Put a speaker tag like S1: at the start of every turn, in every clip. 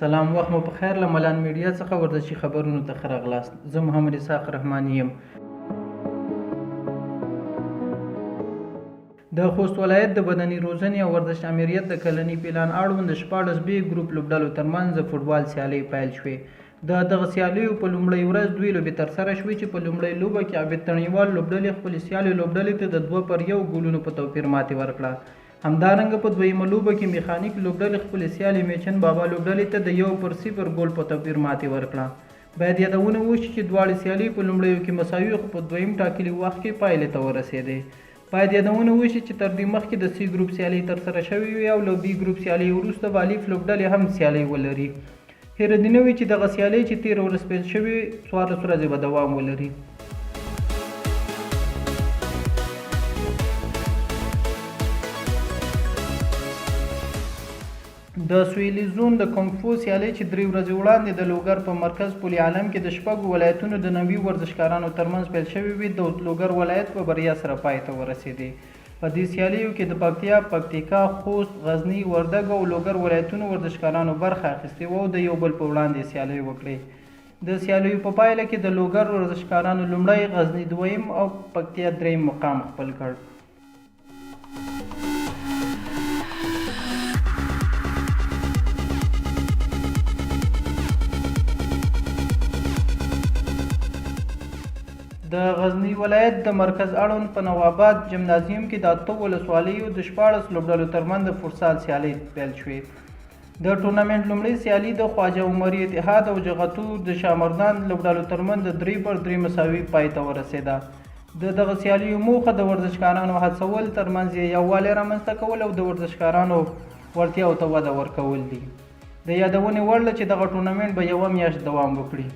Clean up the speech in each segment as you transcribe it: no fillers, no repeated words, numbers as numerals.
S1: سلام وخت مو په خیر له ملان میډیا څخه ورزشي خبرونو ته ښه راغلاست زه محمد اسحاق رحماني یم. د خوست ولایت د بدني روزنې او ورزش آمریت د کلني پلان اړوند د 16 بي ګروپ لوبډلو ترمنځ د فوټبال سیالۍ پیل شوې. د دغه سیالیو په لومړۍ ورځ دوې لوبې ترسره شوې چې په لومړۍ لوبه کې عابد تڼیوال لوبډلې خپلې سیالې لوبډلې ته د 2 پر 1 ګولونو په توپیر ماتې ورکړه. همدارنګه په دویمه لوبه کې میخانیک لوبډلې خپلې سیالې میچن بابا لوبډلې ته د 1 پر 0 ګول په توپیر ماتې ورکړه. باید یادونه وشي چې دواړې سیالۍ په لومړیو کې مساوي خو په دویم ټاکلي وخت کې پایلې ته ورسېدې. باید یادونه وشي چې تر دې مخکې د سي ګروپ سیالۍ ترسره شوې وې او له بي ګروپ سیالۍ وروسته به الف لوبډلې هم سیالۍ ولري. هېره دې نه وي چې دغه سیالۍ چې تېره ورځ پیل شوې 14 ورځې به دوام ولري. د سویلي زون د کونګفو سیالۍ چې 3 ورځې وړاندې د لوګر په مرکز پل عالم کې د شپږو ولایتونو د 90 ورزشکارانو ترمنځ پیل شوې وې، د لوګر ولایت په بریا سره پای ته ورسېدې. په دې سیالیو کې د پکتیا، پکتیکا، خوست، غزني، وردګو او لوګر ولایتونو ورزشکارانو برخه اخیستې وه او د یو بل په وړاندې سیالۍ وکړې. د سیالیو په پایله کې د لوګر ورزشکارانو لومړی، غزني دویم او پکتیا درېیم مقام خپل کړ. د غزني ولایت د مرکز اړوند په نواباد جمنازیوم کې د اتو ولسوالیو د 16 لوبډلو ترمنځ د فوټسال سیالۍ پیل شوې. د ټورنمنټ لومړۍ سیالي د خواجه عمري اتحاد او جغتو د شامردان لوبډلو ترمنځ د 3 پر 3 مساوي پای ته ورسېده. د دغه سیالیو موخه د ورزشکارانو هڅول، ترمنځ یې یووالی رامنځته کول او د ورزشکارانو وړتیاو ته وده ورکول دي. د یادونې وړ ده چې دغه ټورنمنټ به یوه میاشت دوام وکړي.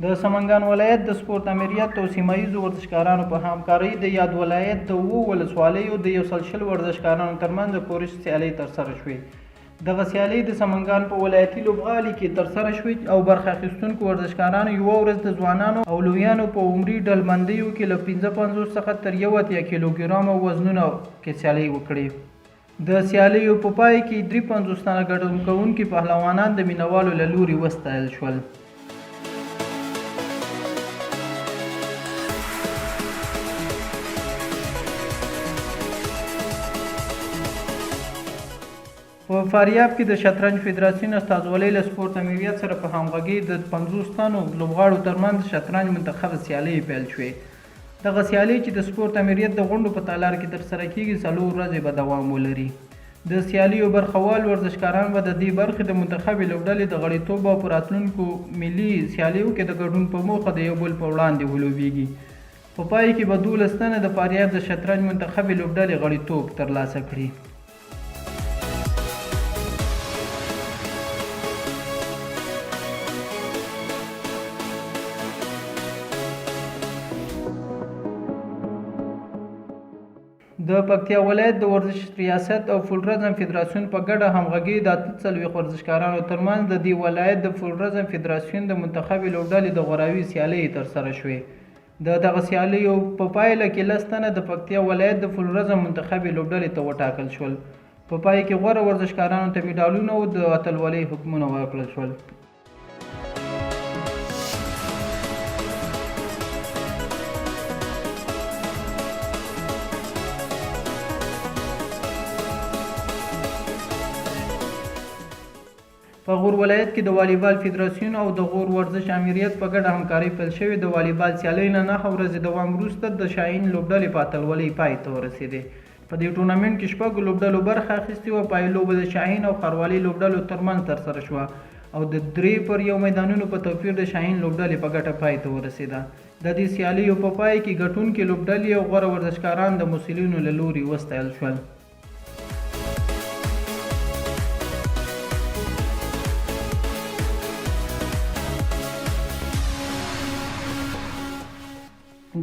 S1: د سمنګان ولایت د سپورت آمریت او سیمه ییزو ورزشکارانو په همکارۍ د یاد ولایت د اوو ولسوالیو د 120 ورزشکارانو ترمنځ د کورش سیالۍ ترسره شوې. دغه سیالۍ د سمنګان په ولایتي لوبغالي کې ترسره شوې او برخه اخیستونکو ورزشکارانو یوه ورځ د ځوانانو او لویانو په عمري ډلبندیو کې له 55 څخه تر 81 کیلوګرامه وزنونو کې سیالۍ وکړې. د سیالیو په پای کې 53 تنه ګډون کوونکي پهلوانان د مینوالو له لوري وستایل شول. په فاریاب کې د شطرنج فدراسیون استازولۍ له سپورت امیریت سره په همغږۍ د 50 تنو لوبغاړو ترمنځ شطرنج منتخب سیالۍ پیل شوې. دغه سیالۍ چې د سپورت امیریت د غونډو په تالار کې ترسره کېږي، 4 ورځې به دوام ولري. د سیالیو برخوال ورزشکاران به د دې برخې د منتخبې لوبډلې د غړیتوب او په راتلونکو ملي سیالیو کې د ګډون په موخه د یو بل په وړاندې ولوبېږي. په پای کې به 12 تنه د فاریاب د شطرنج منتخبې لوبډلې غړیتوب ترلاسه کړي. د پکتیا ولایت د ورزش ریاست او فولرزم فدراسیون په ګډه همغږي د 48 ورزشکارانو ترمنځ د دې ولایت د فولرزم فدراسیون د منتخبې لوبډلې د غوراوي سیالۍ ترسره شوې. د دغه سیالیو په پایله کې 10 تنه د پکتیا ولایت د فولرزم منتخبې لوبډلې ته وټاکل شول. په پای کې غوره ورزشکارانو ته مډالونه او د اتلولۍ حکمونه ورکړل شول. په غور ولایت کې د والیبال فدراسیون او د غور ورزش آمریت په ګډه همکارۍ پیل شوې د والیبال سیالۍ له 9 ورځې دوام وروسته د شاهین لوبډلې په اتلولۍ پای ته ورسېدې. په دې ټورنمنټ کې شپږو لوبډلو برخه اخیستې وه. پایلوبه د شاهین او ښاروالۍ لوبډلو ترمنځ ترسره شوه او د 3 پر 1 میدانونو په توپیر د شاهین لوبډلې په ګټه پای ته ورسېده. د دې سیالیو په پای کې ګټونکې لوبډلې او غوره ورزشکاران د مسؤلینو له لوري وستایل شول.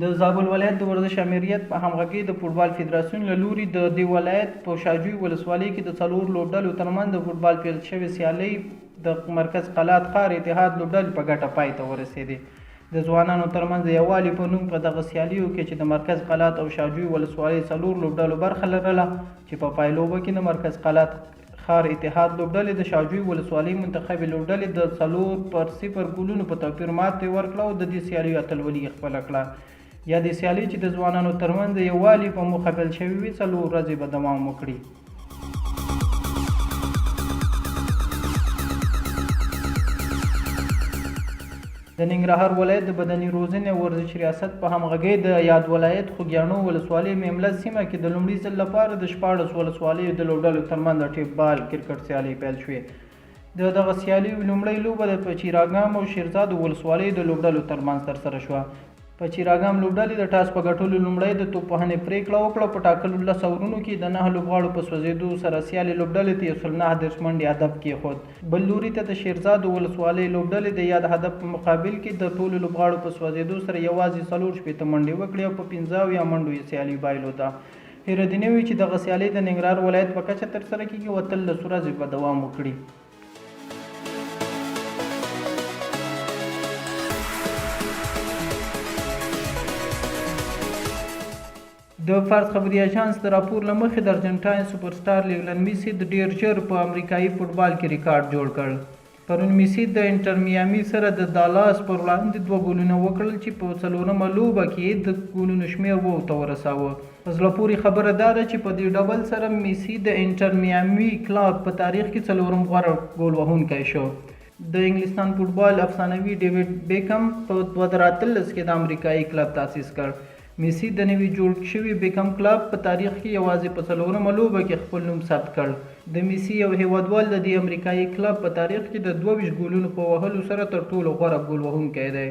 S1: د زابل ولایت د ورزش آمریت په همغږۍ د فوټبال فدراسیون له لوري د دې ولایت په شاجوی ولسوالۍ کې د څلور لوبډلو ترمنځ د فوټبال پیل شوې سیالۍ د مرکز قلات ښار اتحاد لوبډلې په ګټه پای ته ورسېدې. د ځوانانو ترمنځ د یووالي په نوم په دغه سیالیو کې چې د مرکز قلات او شاجوی ولسوالۍ څلور لوبډلو برخه لرله چې په پایلوبه کې د مرکز قلات ښار اتحاد لوبډلې د شاجوی ولسوالۍ منتخبې لوبډلې د 4-0 ګولونو په توپیر ماتې ورکړه او د دې سیالیو اتلولي یې خپله کړه. یادې سیالۍ چې د ځوانانو ترمنځ د یووالي په موخه پیل شوې وې، څلور ورځې به دوام وکړي. د ننګرهار ولایت د بدني روزنې او ورزش ریاست په همغږۍ د یاد ولایت خوږیاڼو ولسوالۍ میمله سیمه کې د لومړي ځل لپاره د 16 ولسوالیو د لوبډلو ترمنځ ټیپ بال کرکټ سیالۍ پیل شوې. د دغه سیالیو لومړۍ لوبه د پچیراګام او شیرزادو ولسوالیو د لوبډلو ترمنځ ترسره شوه. پچیراګام لوبډلې د ټاس په ګټلو لومړی د توپ وهنې پرېکړه وکړه او په ټاکلو 10 اورونو کې د 9 لوبغاړو په سوځېدو سره سیالې لوبډلې ته 139 منډې هدف کېښود. بل لوري ته د شیرزادو ولسوالۍ لوبډلې د یاد هدف په مقابل کې د ټولو لوبغاړو په سوځېدو سره یوازې 64 منډې وکړې او په 75 منډو یې سیالي بایلوده. هېره دې نه وي چې دغه سیالۍ د ننګرهار ولایت په کچه ترسره کېږي او 18 ورځې به دوام وکړي. د فارس خبري اژانس د راپور له مخې د ارجنټاین سوپرسټار لیولن میسي د ډېر ژر په امریکایي فوټبال کې ریکارډ جوړ کړ. پرون میسي د انټر میامي سره د دالاس پر وړاندې دوه ګولونه وکړل چې په څلورمه لوبه کې یې د ګولونو شمېر اوو ته ورساوه. په زړه پورې خبره دا ده چې په دې ډبل سره میسي د انټر میامي کلب په تاریخ کې څلورم غوره ګول وهونکی شو. د انګلستان فوټبال افسانوي ډیویډ بیکم په 2018 کې د امریکایي کلب تاسیس کړ. میسي د نوي جوړ شوي بیکم کلب په تاریخ کې یوازې په څلورمه لوبه کې خپل نوم ثبت کړ. د میسي یو هېوادوال د دې امریکایي کلب په تاریخ کې د 22 ګولونو په وهلو سره تر ټولو غوره ګول وهونکی دی.